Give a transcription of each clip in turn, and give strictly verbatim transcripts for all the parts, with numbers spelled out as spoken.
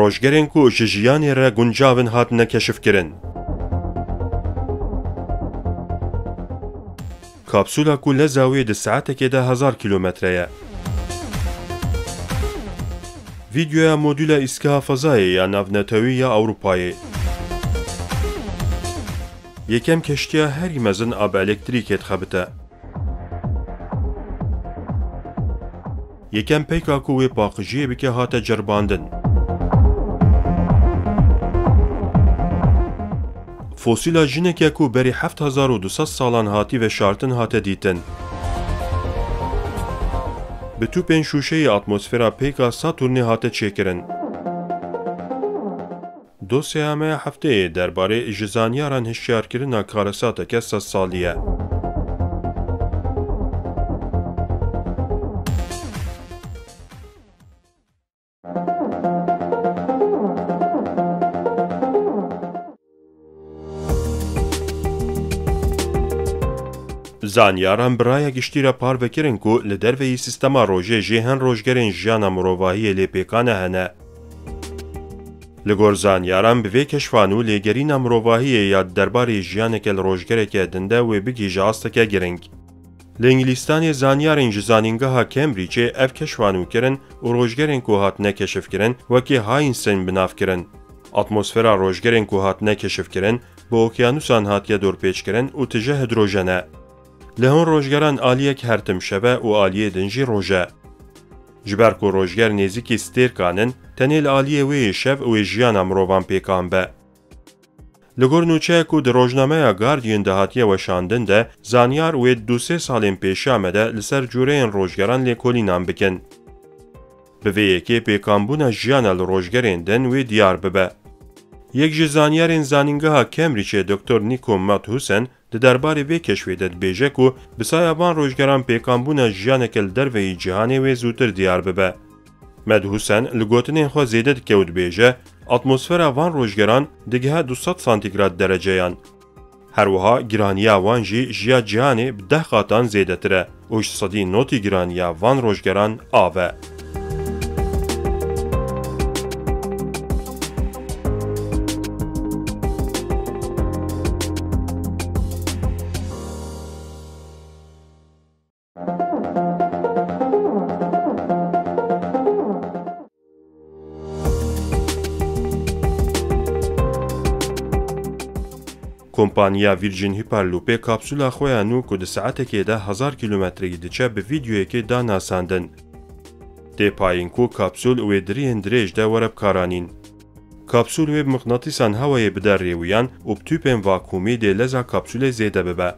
Rojgerên ku ji jiyanê re guncav in hatine keşifkirin. Kapsula ku leza wê di saetekê de hezar kîlometre ye. Vîdyoya modula îskiha fezayê ya navnetewî ya Ewropayê. Yekem keştiya herî mezin a bi elektrîkê dixebite. Yekem peyka ku wê paqijiyê bike hate ceribandin. Fosîla jineke ku berî heft hezar û du sed salan hatî veşartin hate dîtin. Bi tûpên şûşeyî atmosfera pêka Saturnê hate çêkirin. Dosyeya me ya hefteyê derbarê ji zanyaran hişyarkirina karesateke sed salî ye. Zanyaran bi raya giştî re parve kirin ku li derveyî sîstema rojê jî hin rojgerên jiyana mirovahiyê lê pêkane hene. Li gor zanyaran bi vê keşfan û lêgerîna mirovahiyê ya derbarê jiyaneke li rojgereke din de wê bigihîje asteke giring. Li Îngilîstanê zanyarên ji Zanîngeha Cambridgeê ev keşfa nû kirin û rojgerên ku hatine keşifkirin wekî Heinstein bi nav kirin. Atmosfera rojgerên ku hatine keşifkirin bi okyanûsan hatiye dorpêçkirin û tije hidrojen e. Li hin rojgeran aliyek her tim şev e û aliyê din jî roj e. Ji ber ku rojger nêzîkî stêrkan in, tenê li aliyê wê yê şev wê jiyana mirovan pêkan be. Li gor nûçeyek ku di rojnameya Guardian de hatiye weşandin de, zanyar wê du sê salên pêşiya me de li ser cûreyên rojgeran lêkolînan bikin. Bi vê yekê pêkanbûna jiyana li rojgerên din wê diyar bibe. Yek ji zanyarên Zanîngeha Cambridgeê Doktor Nico Mathussen di derbarê vê keşfê de dibêje ku bi saya van rojgeran pêkanbûna jiyaneke li derveyî cîhanê wê zûtir diyar bibe. Mathussen li gotinên xwe zêde dike û dibêje, atmosfera van rojgeran digihe du sed santîgrad dereceyan. Her wiha giraniya wan jî ji ya cîhanê bi deh qatan zêdetir e û ji sedî notî giraniya van rojgeran av e. Kompaniya Virgin Hyperloopê kapsula xwe ya nû ku di saetekê de hezar kîlometreyî diçe bi vîdyoyekê da nasandin. Tê payîn ku kapsûl wê di riyên dirêj de were bikaranîn. Kapsûl wê bi miqnatîsan hewayê bide rêwiyan û bi tûpên vakumî dê leza kapsûlê zêde bibe.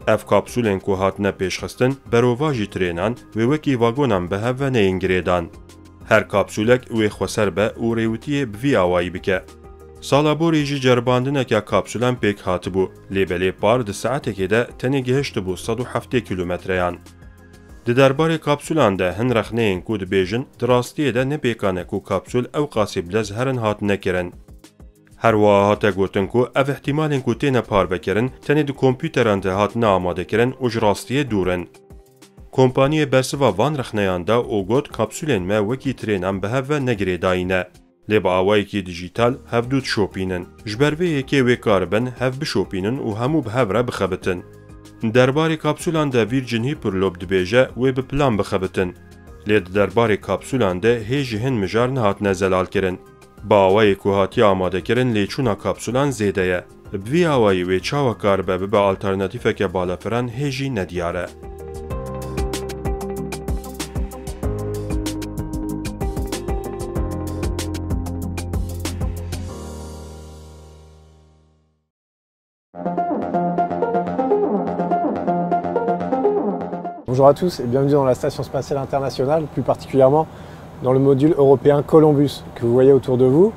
Ev kapsûlên ku hatine pêşxistin, berovajî trênan wê wekî vagonan bi hev ve neyên girêdan. Her kapsûlek wê xweser be û rêwitiyê bi vî awayî bike. Sala borî jî ceribandineke kapsûlan pêk hatibû, lê belê par di saetekê de tenê gihiştibû sed û heftê kîlometreyan. Di derbarê kapsûlan de hin rexneyên ku dibêjin, di rastiyê de ne pêkan e ku kapsûl ew qasî bi lez herin hatine kirin. Her wiha hate gotin ku ev îhtîmalên ku têne parvekirin, tenê di kompûteran de hatine amadekirin û ji rastiyê dûr in. Kompaniyê bersiva van rexneyan da û got, kapsûlên me wekî trênan bi hev ve ne girêdayî ne. Lê bi awayekî dijîtal hevdû dişopînin. Ji ber vê yekê wê karibin hev bişopînin û hemû bi hev re bixebitin. Derbarê kapsûlan de Virgin Hyperloop dibêje wê bi plan bixebitin. Lê di derbarê kapsûlan de hê jî hin mijar nehatine zelalkirin. Bi awayê ku hatiye amadekirin lêçûna kapsûlan zêde ye. Bi vî awayî wê çawa karibe bibe alternatîfeke balafiran hê jî nediyar e. Bonjour à tous et bienvenue dans la Station Spatiale Internationale, plus particulièrement dans le module européen Columbus que vous voyez autour de vous.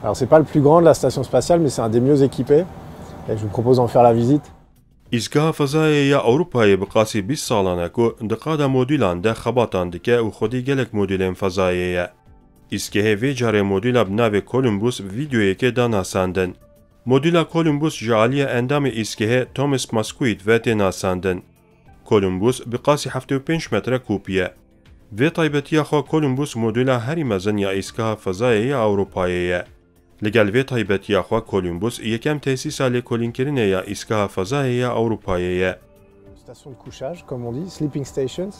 Alors c'est pas le plus grand de la station spatiale, mais c'est un des mieux équipés et je vous propose d'en faire la visite. Îzgeha Fezayê ya Ewropayê bi qasî bîst salan e ku di qada modûlan de xebatan dike û xwedî gelek modûlên fezayê ye. Îzgehê vê carê modûla bi navê Columbus bi vîdyoyekê da nasandin. Modûla Columbus ji aliyê endamê îzgehê Thomas Masquid ve tê nasandin. Columbus bi qasî heftê û pênc metre kûpî ye. Vê taybetiya xwe Columbus modula herî mezin ya îskeha fezayê ya Ewropayê ye. Li gel vê taybetiya xwe Columbus yekem tesîsa lêkolînkirinê ya îskeha fezayê ya Ewropayê ye. Station de couchage, comme on dit, sleeping stations,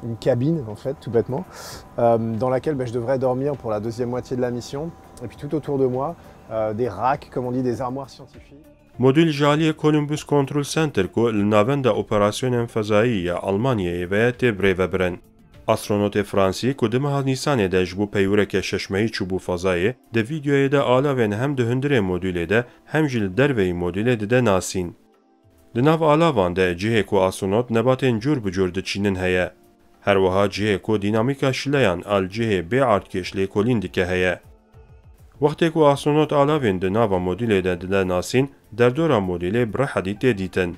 une cabine en fait, tout bêtement, euh, dans laquelle ben, je devrais dormir pour la deuxième moitié de la mission. Et puis tout autour de moi, euh, des racks, comme on dit, des armoires scientifiques. Modul ji aliyê Columbus Control Center ku li Navenda Operasyonên Fezayî ya Almanyayê ve ye tê birêvebirin. Astronotê Fransî ku di meha Nîsanê de ji bo peywireke şeşmehî çûbû fezayê, di vîdeoyê de alavên hem di hundirê modulê de hem jî li derveyî modulê dide nasîn. Di nav alavan de cihê ku astronot nebatên cûr bi cûr diçînin heye. Her wiha cihê ku dînamîka şileyan a li cihê bê erdkêş lêkolîn dike heye. Wextê ku astronot alavên di nava modulê de dide nasîn, derdora modulê bi rehedî tê dîtin.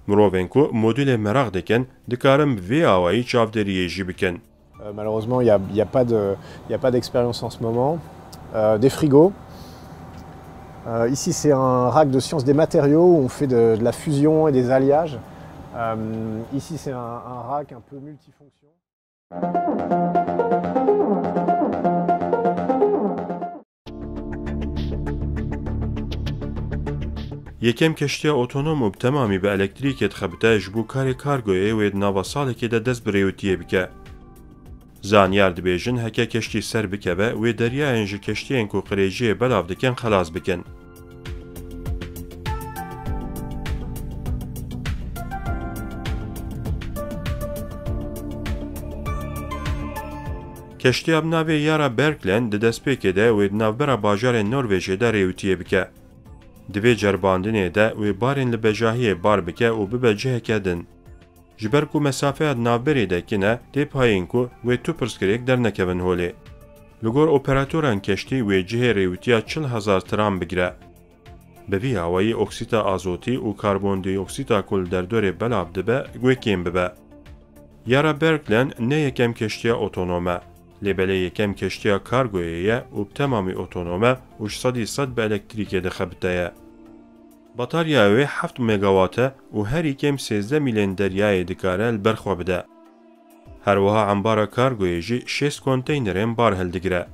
Mirovên ku modulê meraq dikin, dikarin bi vê awayî çavdêriyê jî bikin. Euh, malheureusement, il n'y a, il y a pas de, il y a pas d'expérience en ce moment. Euh, des frigos. Euh, ici, c'est un rack de sciences des matériaux où on fait de, de la fusion et des alliages. Euh, ici, c'est un, un rack un peu multifonction. Yekem keştiya otonom û bi temamî bi elektrîkê dixebite ji bo karê kargoyê wê di nava salekê de dest bi rêwitiyê bike. Zanyar dibêjin heke keştî ser bikeve, wê deryayên ji keştiyên ku qirêjiyê belav dikin xelas bikin. Keştiya bi navê Yara Berklen di destpêkê de wê di navbera bajarên Norvêjê de rêwitiyê bike. Di vê ceribandinê de wê barên li bejahiyê bar bike û bibe ciheke din. Ji ber ku mesafeya di navberê de kin e, tê payîn ku wê tu pirsgirêk dernekevin holê. Li gor operatoran keştî wê cihê rêwitiya çil hezar tiram bigire. Bi vî awayî oksîta azotî û karbondioksîta ku li derdorê belav dibe, wê kêm bibe. Yara Berklen ne yekem keştiya otonom e, lê belê yekem keştiya kargoyê ye û bi temamî otonom e û ji sedî sed bi elektrîkê dixebite ye. Bataryaya wê heft megawat e û herî kêm sêzdeh mîlên deryayê dikare li ber xwe bide. Her wiha embara kargoyê jî şêst konteynerên bar hildigire.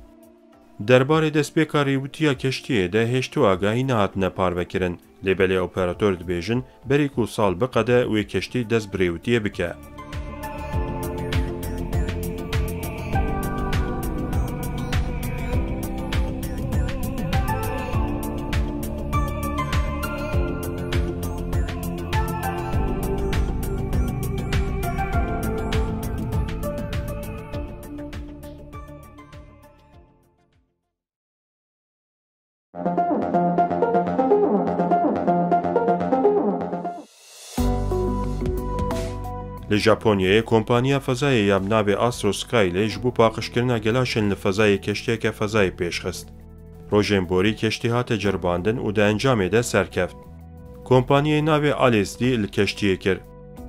Derbarê destpêka rêwitiya keştiyê de hêj tu agahî nehatine parvekirin, lê belê operator dibêjin berî ku sal biqede wê keştî dest bi rêwitiyê bike. Li Japonyayê kompaniya fezayê ya bi navê Astro Skyle ji bo paqijkirina gelaşên li fezayê keştiyeke fezayê pêşxist. Rojên borî keştî hate ceribandin û di encamê de serkeft. Kompaniyê navê Alice Dî li keştiyê kir.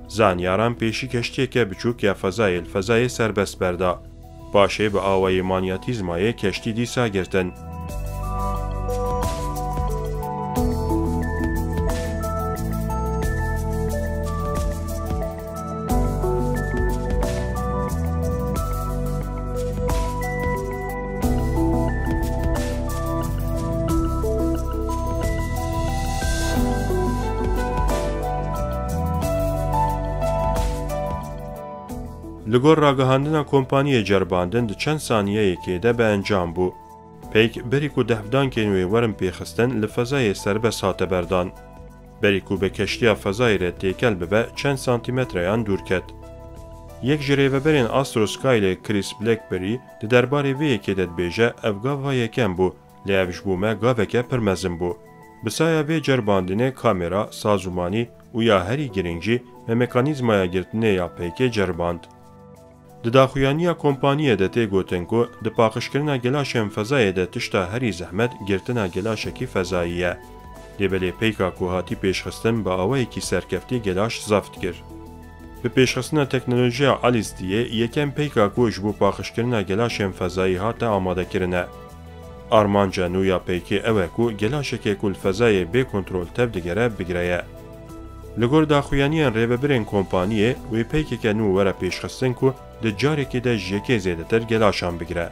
Zanyaran pêşî keştiyeke biçûk ya fezayê li fezayê serbest berda. Paşê bi awayê manyetîzmayê keştî dîsa girtin. Li gor ragihandina kompaniyê ceribandin di çend saniyeyekê de bi encam bû. Peyk berî ku dehvdankên wê werin pêxistin li fezayê serbest hate berdan. Berî ku bi keştiya fezayê re têkel bibe çend santîmetreyan dûr ket. Yek ji rêveberên Astro Skyle Chris Blackberry di derbarê vê yekê de dibêje ev gava yekem bû, lê ev ji bo me gaveke pir mezin bû. Bi saya vê ceribandinê kamera, sazûmanî û ya herî girîng jî me mekanîzmaya girtinê ya peykê ceriband. Di daxuyaniya kompaniyê de tê gotin ku di paqijkirina gelaşên fezayê de tişta herî zehmet girtina gelaşekî fezayî ye. Lê belê peyka ku hatî pêşxistin bi awayekî serkeftî gelaş zeft kir. Bi pêşxistina teknolojiya Alice Diyê yekem peyka ku ji bo paqijkirina gelaşên fezayî hate amadekirin e. Armanca nû ya peykê ew e ku gelaşekê ku li fezayê bê kontrol tevdigere bigire ye. Li gor daxuyaniyên rêvebirên kompaniyê wê peykeke nû were pêşxistin ku di carekê de ji yekê zêdetir gelaşan bigire.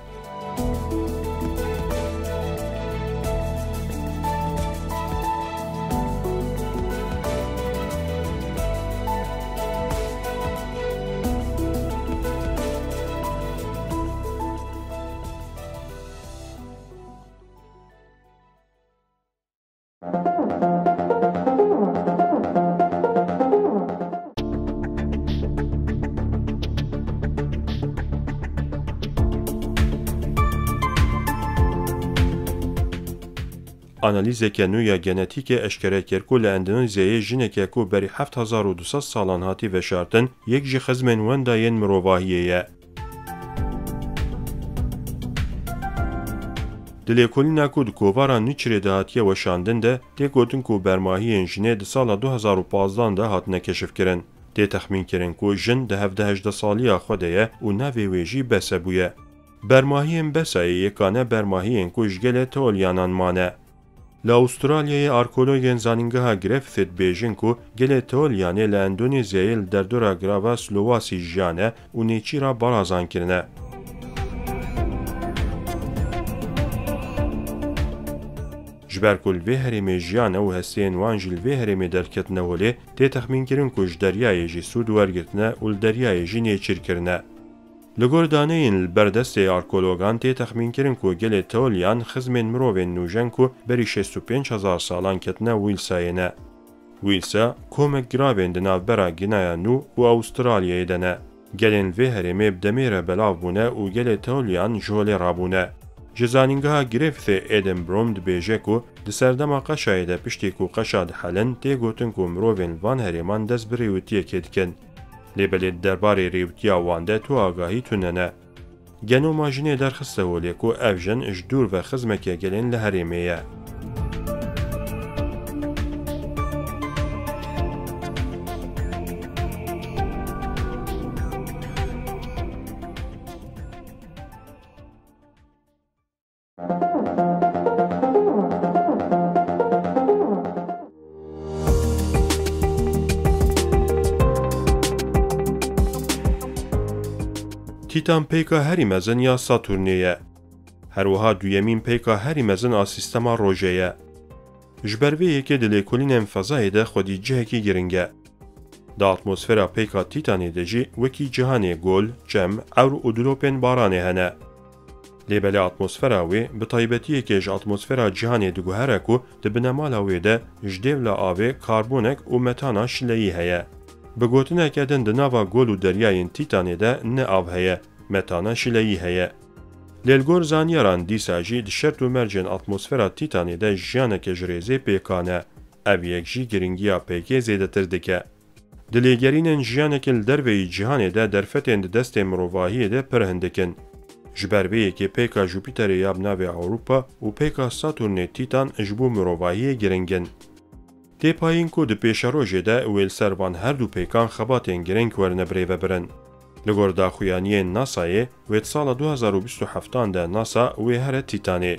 Analîzeke nû ya genetîkê eşkere kir ku li Endonezyayê jineke ku berî heft hezar û du sed salan hatî veşartin, yek ji xizmên wenda yên mirovahiyê ye. Di lêkolîna ku di kovara Nature de hatiye weşandin de, tê gotin ku bermahiyên jinê di sala du hezar û pazdan de hatine keşifkirin. Tê texmînkirin ku jin di hevdeh hejdeh saliya xwe de ye û navê wê jî Besa bûye. Bermahiyên Besayê yekane bermahiyên ku ji gelê Teolianan mane. Li Awistralyayê arkeologên Zanîngeha Griffith dibêjin ku gelê Teolianê li Endonezyayê li derdora girava Sulawesi jiyane û nêçîra barazan kirine. Ji ber ku li vê herêmê jiyane û hestiyên wan jî li vê herêmê derketine holê, tê texmînkirin ku ji deryayê jî sûd wergirtine û li deryayê jî nêçîr kirine. Li gor daneyên li ber destê arkeologan tê texmînkirin ku gelê Teolian xizmên mirovên nûjen ku berî şêst û pênc hezar salan ketine Wîlsayê ne. Wîlsa komek giravên di navbera Ginaya Nû û Awistralyayê de ne. Gelên li vê herêmê bi demê re belav bûne û gelê Teolian ji holê rabûne. Ji Zanîngeha Griffithê Adam Broom dibêje ku di serdema qeşayê de piştî ku qeşa dihelin, tê gotin ku mirovên li van herêman dest bi rêwitiyekê dikin. Lê belê di derbarê rêwitiya wan de tu agahî tune ne. Genoma jinê derxiste holê ku ev jin ji dûr ve xizmeke gelên li herêmê ye. Tîtan peyka herî mezin ya Saturnê ye. Her wiha duyemîn peyka herî mezin a sîstema rojê ye. Ji ber vê yekê di lêkolînên fezayê de xwedî cihekî giring e. Di atmosfera peyka Tîtanê de jî wekî cihanê gol, çem, ewr û dilopên baranê hene. Lê belê atmosfera wê bi taybetiyekê ji atmosfera cihanê diguhere ku di binemala wê de ji dêvla avê karbonek û metana şileyî heye. Bi gotineke din di nava gol û deryayên Tîtanê de ne av heye, metana şileyî heye. Lê li gor zanyaran dîsa jî di şert û mercên atmosfera Tîtanê de jiyaneke ji rêzê pêkan e. Ev yek jî giringiya peykê zêdetir dike. Di lêgerînên jiyanekê li derveyî cîhanê de derfetên di destê mirovahiyê de pir hindik in. Ji ber vê yekê peyka Jupîterê ya bi navê Ewropa û peyka Saturnê Tîtan ji bo mirovahiyê giring in. Tê payîn ku di pêşerojê de wê li ser van her du peykan xebatên giring werine birêvebirin. Li gor daxuyaniyên NASAyê, wê di sala du hezar û bîst û heftan de NASA wê here Tîtanê.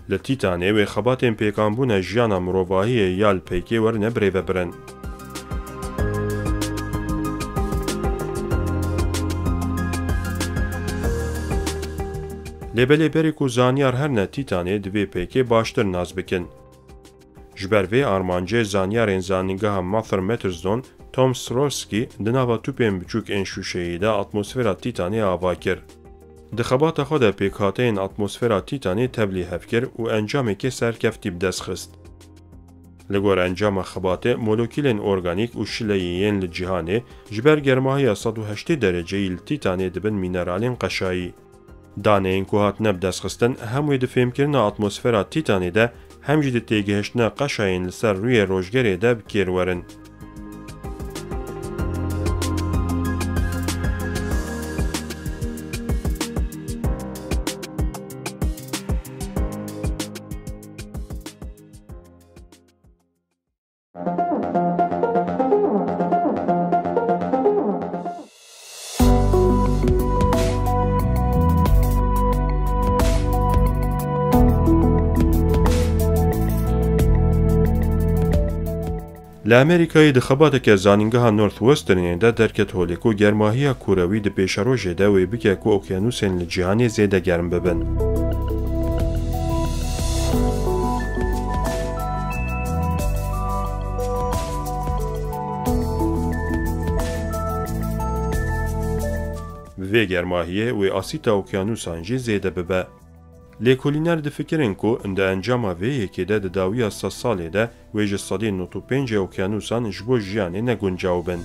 Li Tîtanê wê xebatên pêkanbûna jiyana mirovahiyê ya li peykê werine birêvebirin. Lê belê berê ku zanyar herine Tîtanê, divê peykê baştir nas bikin. Ji ber vê armancê zanyarên Zanîngeha Mater Metirzon Tom Swarovski di nava tûpên biçûk ên şûşeyî de atmosfera Tîtanê ava kir. Di xebata xwe de pêkhateyên atmosfera Tîtanê tevlî hev kir û encamekê serkeftî bi dest xist. Li gor encama xebatê, molekîlên organîk û şileyî yên li cîhanê ji ber germahiya sed û heştê dereceyî li Tîtanê dibin mîneralên qeşayî. Daneyên ku hatine bidestxistin, hemûyê di fêmkirina atmosfera Tîtanê de, hem jî di têgihiştina qeşayên li ser rûyê rojgerê de bi kêr werin. Li Amerîkayê di xebateke zanîngeha Northwesternê de derket holê ku germahiya kûrewî di pêşerojê de wê bike ku okyanûsên li cîhanê zêde germ bibin. Bi vê germahiyê wê asîta okyanûsan jî zêde bibe. Lêkolîner difikirin ku di encama vê yekê de di dawiya sed salê de wê ji sedî nod û pêncê okyanûsan ji bo jiyanê neguncaw bin.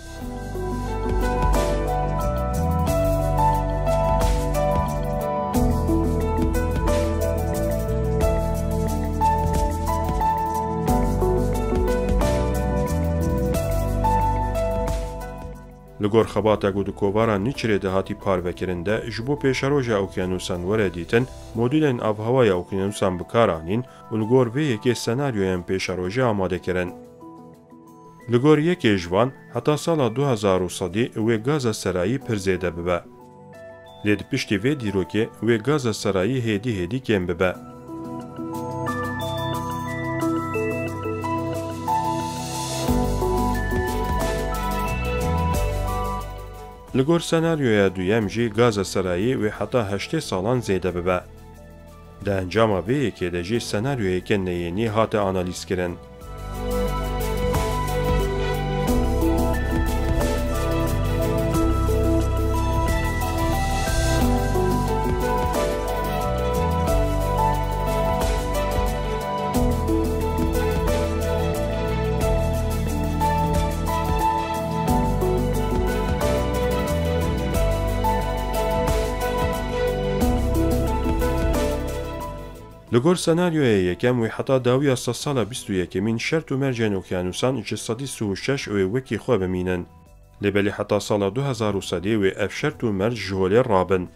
Li gor xebata ku di kovara Nature de hatî parvekirin de ji bo pêşeroja okyanûsan were dîtin, modûlên avhewaya okyanûsan bi kar anîn û li gor vê yekê senaryoyên pêşerojê amade kirin. Li gor yekê ji van, heta sala du hezar û sedî wê gaza serayî pir zêde bibe. Lê di piştî vê dîrokê wê gaza serayî hêdî hêdî kêm bibe. Li gor senaryoya duyem jî gaza serayî wê heta heştê salan zêde bibe. Di encama vê yekê de jî senaryoyeke neyênî hate analîzkirin. Li gor senaryoya yekem wê heta dawiya sedsala bîst û yekemîn şert û mercên okyanûsan ji sedî sî û şeş wê wekî xwe bimînin. Lê belê heta sala du hezar û sedî wê ev şert û merc ji holê rabin.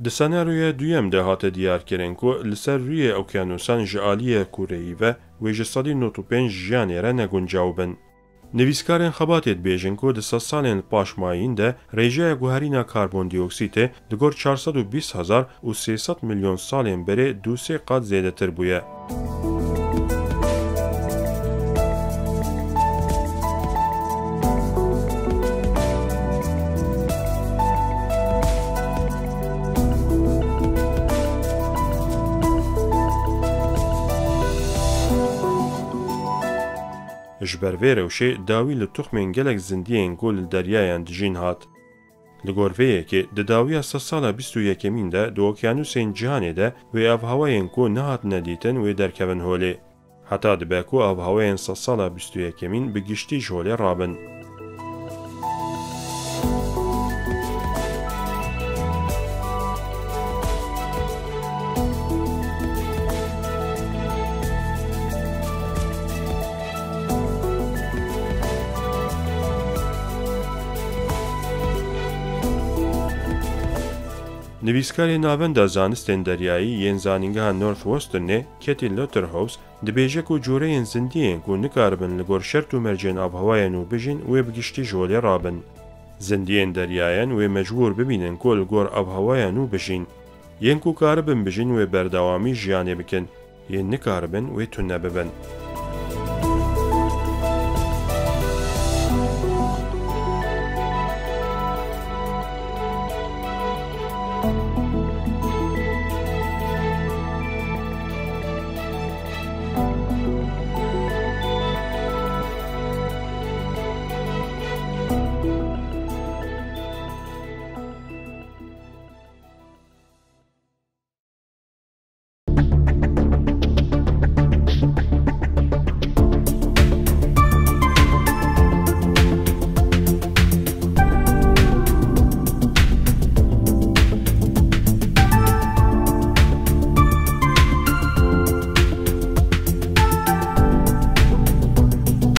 Di senaryoya duyem de hate diyarkirin ku li ser rûyê okyanûsan ji aliyê kureyî ve wê ji sedî nod û pênc jiyanê re neguncaw bin. Nivîskarên xebatê dibêjin ku di sedsalên li paş mayîn de rêjeya guherîna karbondioksîtê li gor çar sed û bîst hezar û sê sed milyon salên berê du sê qat zêdetir bûye. Ji ber vê rewşê dawî li tuxmên gelek zindiyên ku li deryayan dijîn hat. Li gor vê yekê, di dawiya sedsala bîst û yekemîn de di okyanûsên cîhanê de wê avhewayên ku nehatine dîtin wê derkevin holê. Heta dibe ku avhewayên sedsala bîst û yekemîn bi giştî ji holê rabin. Nivîskarê Navenda Zanistên Deryayî yên Zanîngeha Northwesternê, Katie Lotterhouse, dibêje ku cûreyên zindiyên ku nikaribin li gor şert û mercên avhewaya nû bijîn wê bi giştî ji holê rabin. Zindiyên deryayan wê mecbûr bibînin ku li gor avhewaya nû bijîn. Yên ku karibin bijîn wê berdewamî jiyanê bikin. Yên nikaribin wê tune bibin.